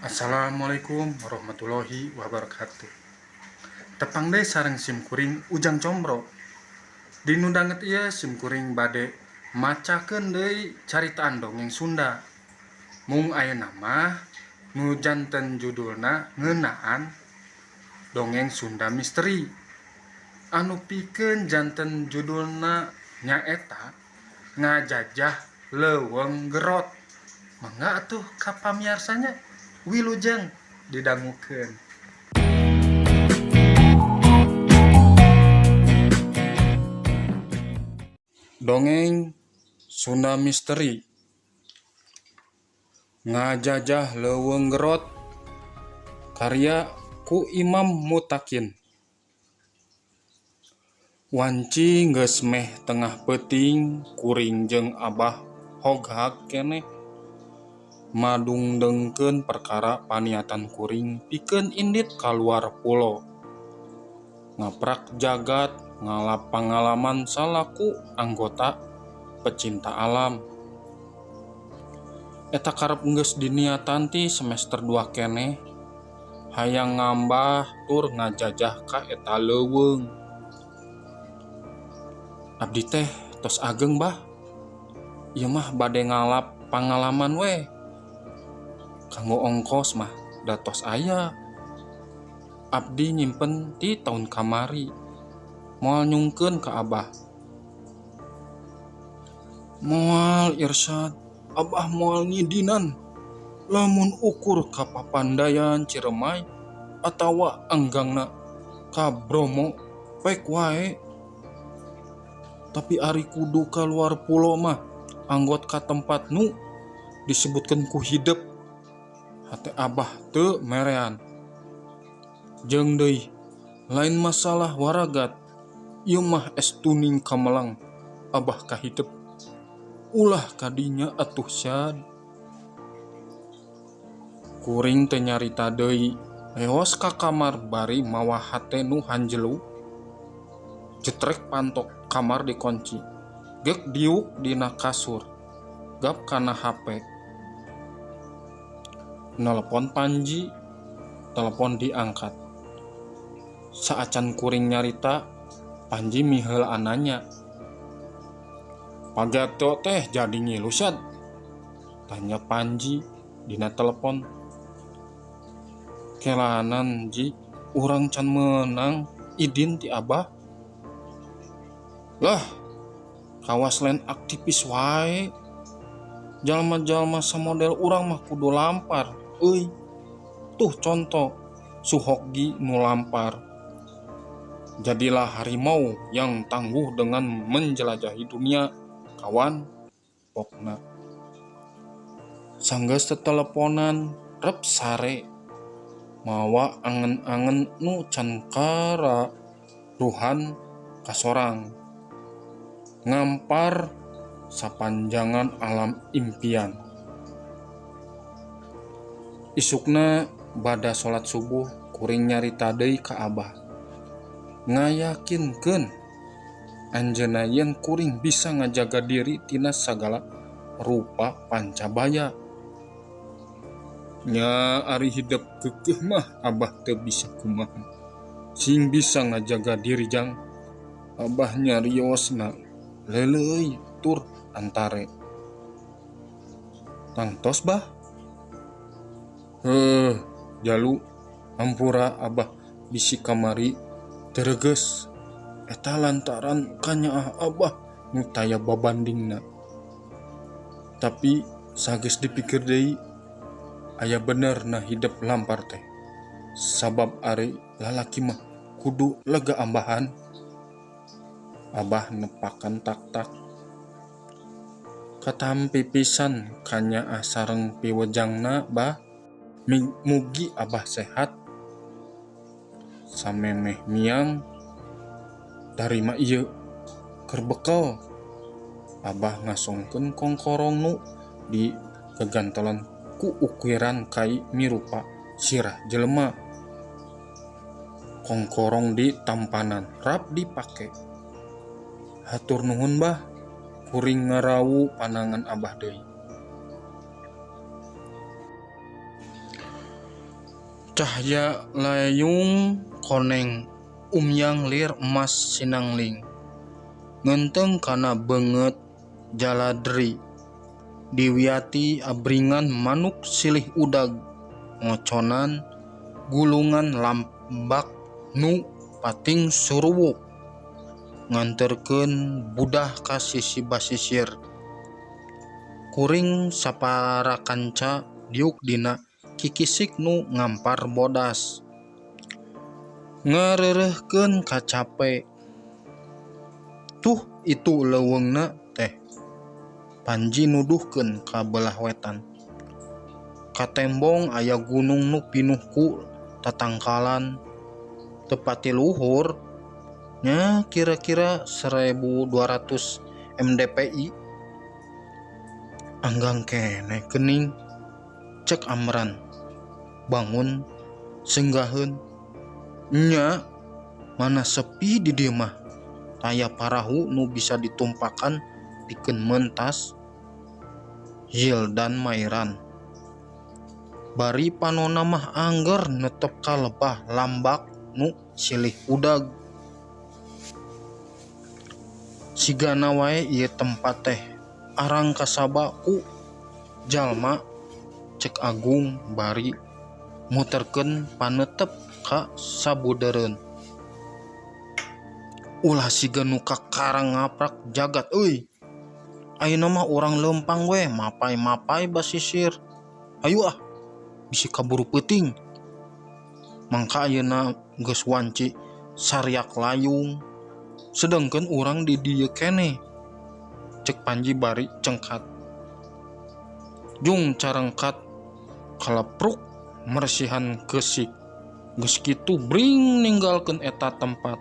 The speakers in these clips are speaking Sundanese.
Assalamualaikum warahmatullahi wabarakatuh. Tepang deui sareng sim kuring Ujang Combro. Dinu danget ieu sim kuring bade macakeun deui caritaan dongeng Sunda. Mung ayeuna mah nu janten judulna ngeunaan dongeng Sunda misteri. Anu pikeun janten judulna nyaeta Ngajajah Leuweung Gerot. Mangga atuh ka pamiarsa nya wilujeng didangukeun. Dongeng Sunda Misteri Ngajajah Leuweung Gerot karya ku Imam Mutakin. Wanci geus meh tengah peuting kuring jeung Abah hoghag keneh madungdengkeun perkara paniatan kuring pikeun indit kaluar pulo. Ngaprak jagat ngalap pangalaman salaku anggota pecinta alam. Eta karep geus diniatan ti semester 2 keneh hayang ngambah tur ngajajah ka eta leuweung. Abdi teh tos ageng bah. Ieu mah bade ngalap pangalaman we. Kanggo ongkos mah da tos aya. Abdi nyimpen ti taun kamari. Moal nyungkeun ka Abah. Moal Irsyad, Abah moal ngidinan. Lamun ukur ka papandayan Ciremai atawa anggangna ka Bromo pek wae. Tapi ari kudu kaluar pulo mah anggot ka tempat nu disebutkeun ku hidep. Hate Abah teu merean. Jeung deui lain masalah waragat, ieu mah es tuning kamelang Abah kahidep. Ulah kadinya atuh Syad. Kuring teu nyarita deui, leos ka kamar bari mawa hate nu hanjelu. Jetrek pantok kamar dikunci, geuk diuk dina kasur, gap kana hape. Nelepon Panji, telepon diangkat. Saacan kuring nyarita, Panji miheulaan nanya. Pageto teh jadi ngilu Syad? Tanya Panji dina telepon. Kelanan Ji, urang can meunang idin ti Abah. Lah, kawas lain aktivis wae. Jalma-jalma samodel urang mah kudu lampar euy. Tuh contoh Suhogi nu lampar. Jadilah harimau yang tangguh dengan menjelajahi dunia, kawan. Pokna. Sanggeus teteleponan rep sare mawa angen-angen nu can kararuhan kasorang. Ngampar sapanjangan alam impian. Isukna bada salat subuh kuring nyarita deui ka Abah. Ngayakinkeun anjeunna yen kuring bisa ngajaga diri tina sagala rupa pancabaya. Nya ari hidep keukeuh mah Abah teu bisa kumaha. Sing bisa ngajaga diri jang. Abah nyariosna leuleuy tur antare. Tangtos bah? Heuh, jalu hampura Abah bisi kamari teu regeus. Eta lantaran kanyaah Abah nu taya babandingna. Tapi sageus dipikir deui aya bener na hidep lampar teh. Sabab ari lalaki mah kudu lega ambahan. Abah nepakan tak-tak. Katampi pisan kanyaah sareng piwejangna bah. Mugi Abah sehat. Samemeh miang tarima ieu keur bekel. Abah ngasongkeun kongkorong nu di gagantolan ku ukiran kai mirupa sirah jelema. Kongkorong di tampanan rap dipake. Hatur nuhun bah, kuring ngarawu panangan Abah deui. Cahya layung koneng umyang lir emas sinangling ngeunteung kana beungeut jaladri diwiati abringan manuk silih udag ngoconan gulungan lambak nu pating suruwuk nganterkeun budah ka sisi basisir. Kuring saparakanca diuk dina kikisik nu ngampar bodas. Ngareureuhkeun kacape. Tuh itu leuweungna teh. Panji nuduhkeun ka beulah wetan. Katembong aya gunung nu pinuh ku tatangkalan teu pati luhur nya kira-kira 1200 mdpi. Anggang keneh geuning cek Amran bangun senggaheun nya mana sepi di dieu mah taya parahu nu bisa ditumpakan pikeun mentas Yildan Mairan bari panonna mah angger netep ka lebah lambak nu silih udag. Sigana wae ieu tempat teh arang kasaba ku jalma cek Agung bari muterkeun panetep ka sabudeureun. Ulah siga nu kakarang ngaprak jagat euy. Ayeuna mah urang leumpang we mapay-mapay basisir. Hayu ah bisi kaburu peuting. Mangka ayeuna geus wanci sariak layung sedengkeun urang di dieu keneh. Cek Panji bari cengkat. Jung carengkat kalepruk meresihan keusik. Geus kitu bring ninggalkeun eta tempat.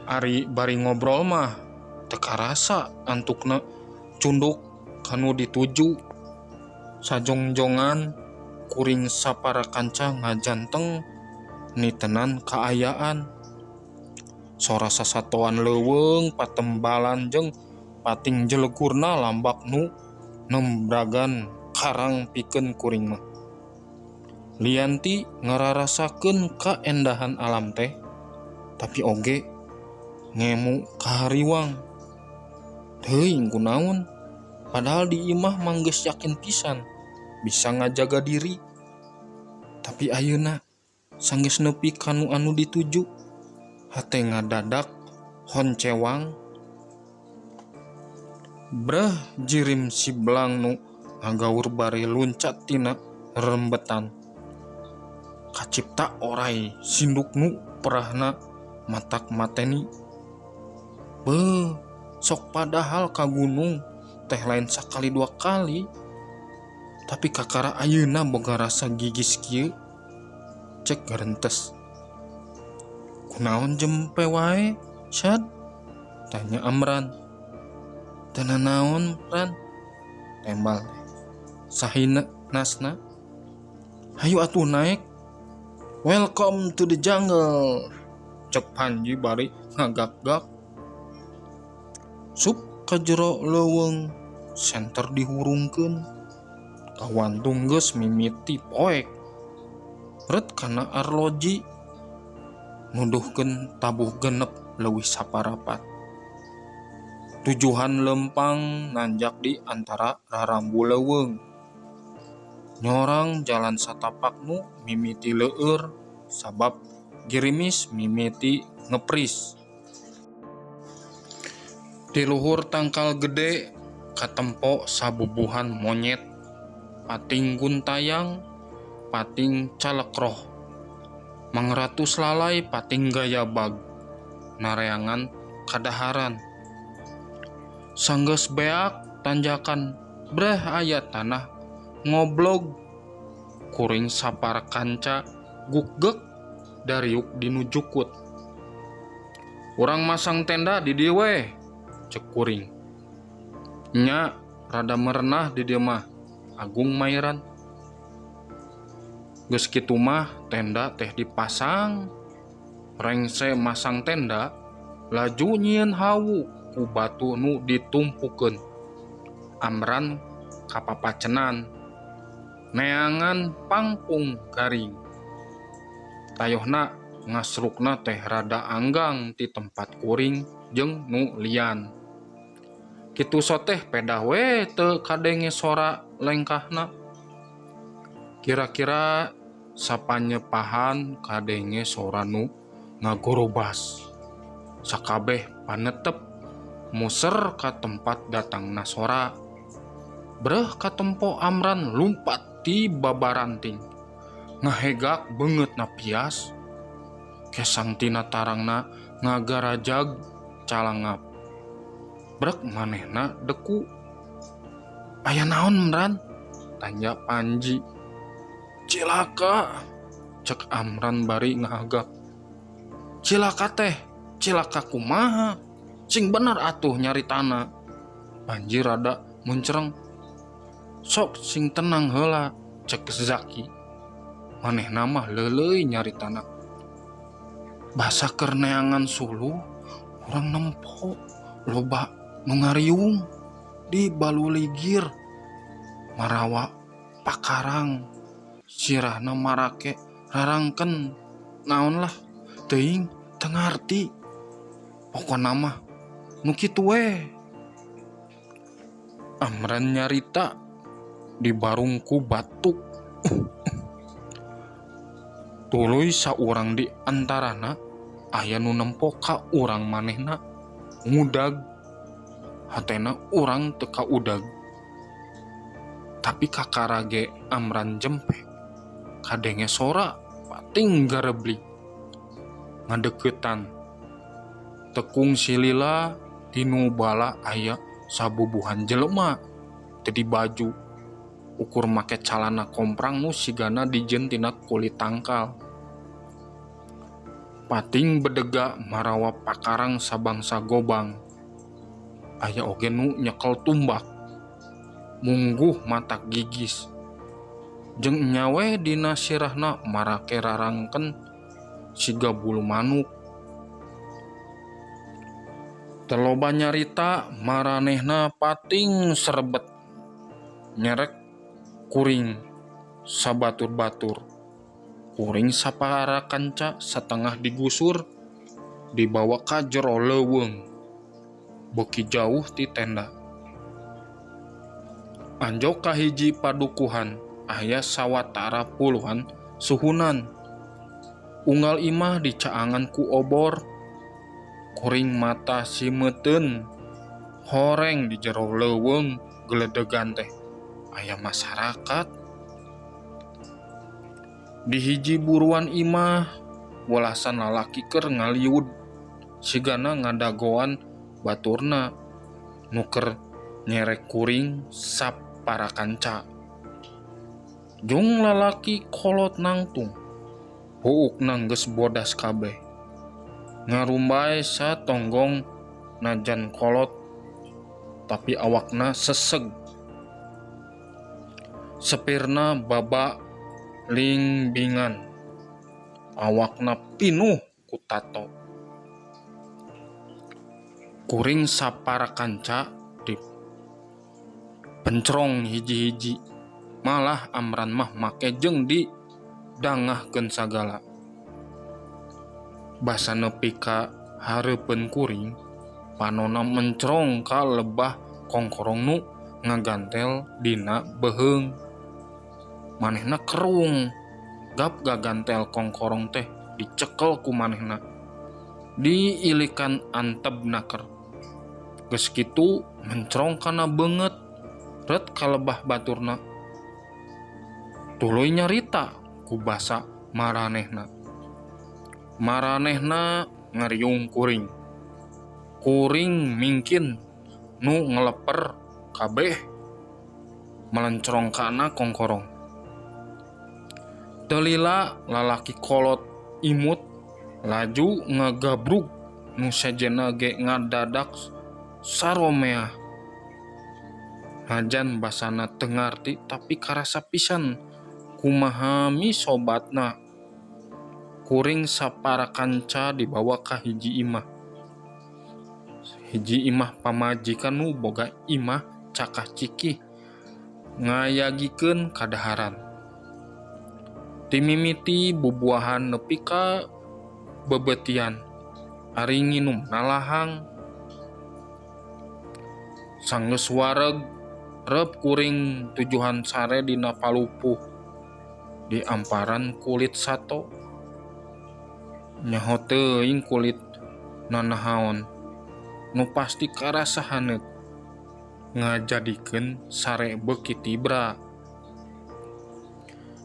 Ari bari ngobrol mah teu karasa antukna cunduk kanu dituju. Sajongjongan kuring saparakanca ngajanteng nitenan kaayaan. Sora sasatoan leuweung patembalan jeung pating jelegurna lambak nu nembragan karang pikeun kuring mah. Lian ti ngararasakeun kaendahan alam teh tapi oge ngemu kahariwang. Teuing kunaon padahal di imah mah geus yakin pisan bisa ngajaga diri. Tapi ayeuna sanggeus nepi ka nu anu dituju hate ngadadak honcewang. Breh jirim si belang nu ngagaur bari luncat tina rembetan. Kacipta oray sinduk nu perahna matak mateni. Beuh, sok padahal ka gunung teh lain sakali dua kali. Tapi kakara ayeuna boga rasa gigis kieu cek garentes. Kunaon jempe wae, Syad? Tanya Amran. Teu nanaon, Ran? Tembal teh. Sahina nasna. Hayu atuh naik. Welcome to the jungle. Cek Panji bari ngagak-gak. Sup ka jero leuweung senter dihurungkeun. Kawantung geus mimiti poek. Ret kana arloji nuduhkeun tabuh genep leuwih saparapat. Tujuhan lempang nanjak di antara rarambu leuweung. Nyorang jalan satapak nu mimiti leueur sabab girimis mimiti ngepris. Di luhur tangkal gede katempo sabubuhan monyet pating guntayang pating calekroh. Mangratus lalay pating gayabag nareangan kadaharan. Sanggeus beak tanjakan breh aya tanah ngoblog kuring saparakanca gukgek dariuk dinu jukut. Urang masang tenda di dieu weh cek kuring. Nya rada merenah di dieu mah Agung Mairan. Geus kitu mah tenda teh dipasang. Rengse masang tenda laju nyieun hawu ku batu nu ditumpukeun. Amran kapapacenan. Neangan pangpung garing. Tayohna ngasrukna teh rada anggang ti tempat kuring jeung nu lian. Kitu soteh pedah we teu kadenge sora lengkahna. Kira-kira sapanyepahan kadenge sora nu ngagorobas. Sakabeh panetep muser ka tempat datangna sora. Breh katempo Amran lumpat ti babaranting. Ngahegak beungeutna pias. Kesang tina tarangna ngagarajag calangap. Brek manehna deku. Aya naon Mran? Tanya Panji. Cilaka, cek Amran bari ngahagak. Cilaka teh, cilaka kumaha? Sing bener atuh nyaritana. Panji rada muncereng. Sok sing tenang heula, cek Zaki. Manehna mah leuleuy nyaritana. Basa keur neangan suluh, urang nempo loba nu ngariung di baluligir marawa pakarang sirahna marake rarangken naon lah teuing teu ngarti pokona mah nu kitu we. Amran nyarita dibarung ku batuk. Tuluy saurang di antarana aya nu nempo ka urang manehna ngudag. Hatena urang teu kaudag. Tapi kakara ge Amran jempe kadenge sora pating gareblig ngadeuketan. Tekung silila tinu bala aya sabubuhan jelema teu dibaju ukur make calana komprang nu sigana dijieun tina kulit tangkal. Pating bedega marawa pakarang sabangsa gobang. Aya oge nu nyekel tumbak. Mungguh matak gigis. Jeung nya we dina sirahna marake rarangken siga bulu manuk. Teu loba nyarita maranehna pating serebet nyerek kuring sabatur-batur. Kuring saparakanca satengah digusur dibawa ka jero leuweung beuki jauh ti tenda. Anjog ka hiji padukuhan aya sawatara puluhan suhunan. Unggal imah dicaangan ku obor. Kuring mata simeuteun horeng di jero leuweung geledegan teh aya masarakat. Di hiji buruan imah welasan lalaki keur ngaliud sigana ngadagoan baturna nu keur nyerek kuring saparakanca. Jung lalaki kolot nangtung buukna geus bodas kabeh. Ngarumbay satonggong najan kolot tapi awakna seseg. Sepirna baba lingbingan awakna pinuh ku tato. Kuring saparakanca dipencrong hiji-hiji malah Amran mah make jeung didangahkeun sagala. Basa nepi ka hareupeun kuring panona mencrong ka lebah kongkorong nu ngagantel dina beuheung. Manehna kerung gap gagantel kongkorong teh dicekel ku manehna. Diilikan antebna ker. Geus kitu mencrong kana beungeut ret ka lebah baturna. Tuluy nyarita ku basa maranehna. Maranehna ngariung kuring. Kuring mingkin nu ngeleper kabeh melencrong kana kongkorong. Teu lila lalaki kolot imut laju ngagabrug nu sejenna ge ngadadak saromeah. Najan basana teu ngarti tapi karasa pisan kumaha misobatna. Kuring saparakanca dibawa ka hiji imah. Hiji imah pamajikan nu boga imah cakah cikih. Ngayagikeun kadaharan. Ti mimiti bubuahan nepi ka beubeutian ari nginumna lahang. Sanggeus wareg reup kuring tujuhan sare dina palupuh di amparan kulit sato. Nyaho teuing kulit nanahaon nu pasti karasa haneut ngajadikeun sare beuki tibra.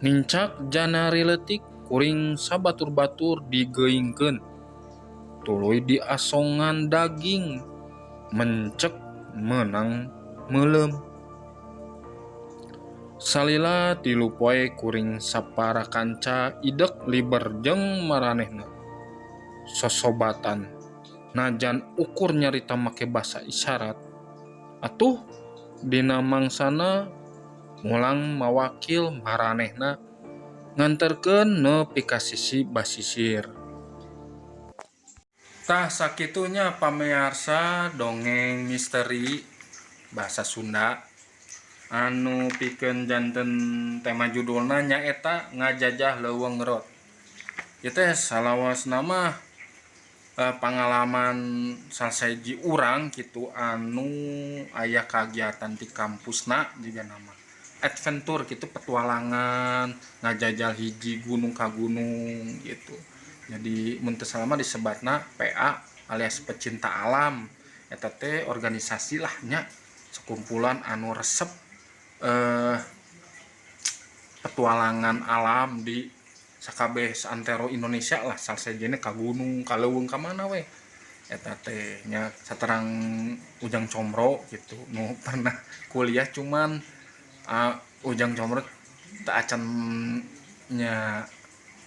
Nincak janari leutik kuring sabatur-batur digeuingkeun tuluy diasongan daging mencek meunang meuleum. Salila 3 poe kuring sapara kanca idek liber jeung maranehna sosobatan najan ukur nyarita make basa isyarat atuh dina mangsana mulang mawakil maranehna nganterkeun nepi ka sisi basisir. Tah sakitu nya, pamiarsa, dongeng misteri bahasa Sunda anu pikeun janten tema judulna nyaeta Ngajajah Leuweung Ngerot. Ieu teh salawasna mah pangalaman salah sahiji urang kitu anu aya kagiatan ti kampusna jigana mah adventure kitu, petualangan ngajajal hiji gunung ka gunung gitu. Jadi mun teu salah mah disebatna PA alias pecinta alam. Eta teh organisasi lah nya, sekumpulan anu resep petualangan alam di sakabeh saantero Indonesia lah, salah sahijina ka gunung, ka leuweung, ka mana we eta teh nya. Saterang Ujang Comro gitu nu pernah kuliah, cuman Ujang Comro teu acan nya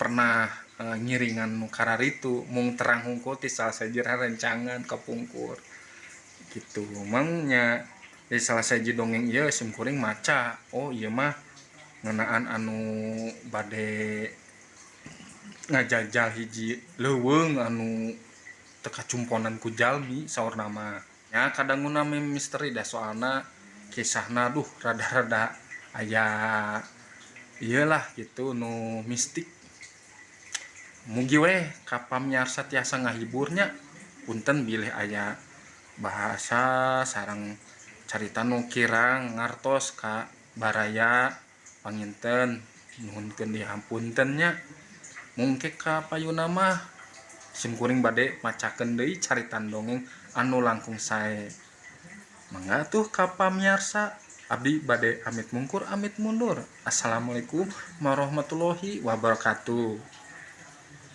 pernah ngiringan nu kararitu, mung terang hungkul ti salah sahiji rencangan kapungkur gitu. Mang nya di salah sahiji dongeng ieu sim kuring maca, oh ieu mah ngeunaan anu bade ngajajal hiji leuweung anu teu kacumponan ku jalmi saurna mah nya. Kadanguna misteri da soalna kisahna duh rada-rada aya ieu lah gitu nu mistik. Mugi weh ka pamiarsa tiasa ngahibur nya. Punten bilih aya bahasa sareng carita nu kirang ngartos ka baraya, panginten nuhunkeun dihapunten nya. Mungke ka payuna mah sim kuring bade macakeun deui caritan dongeng anu langkung sae. Mangga atuh ka pamiarsa, abdi bade amit mungkur amit mundur. Assalamualaikum warahmatullahi wabarakatuh.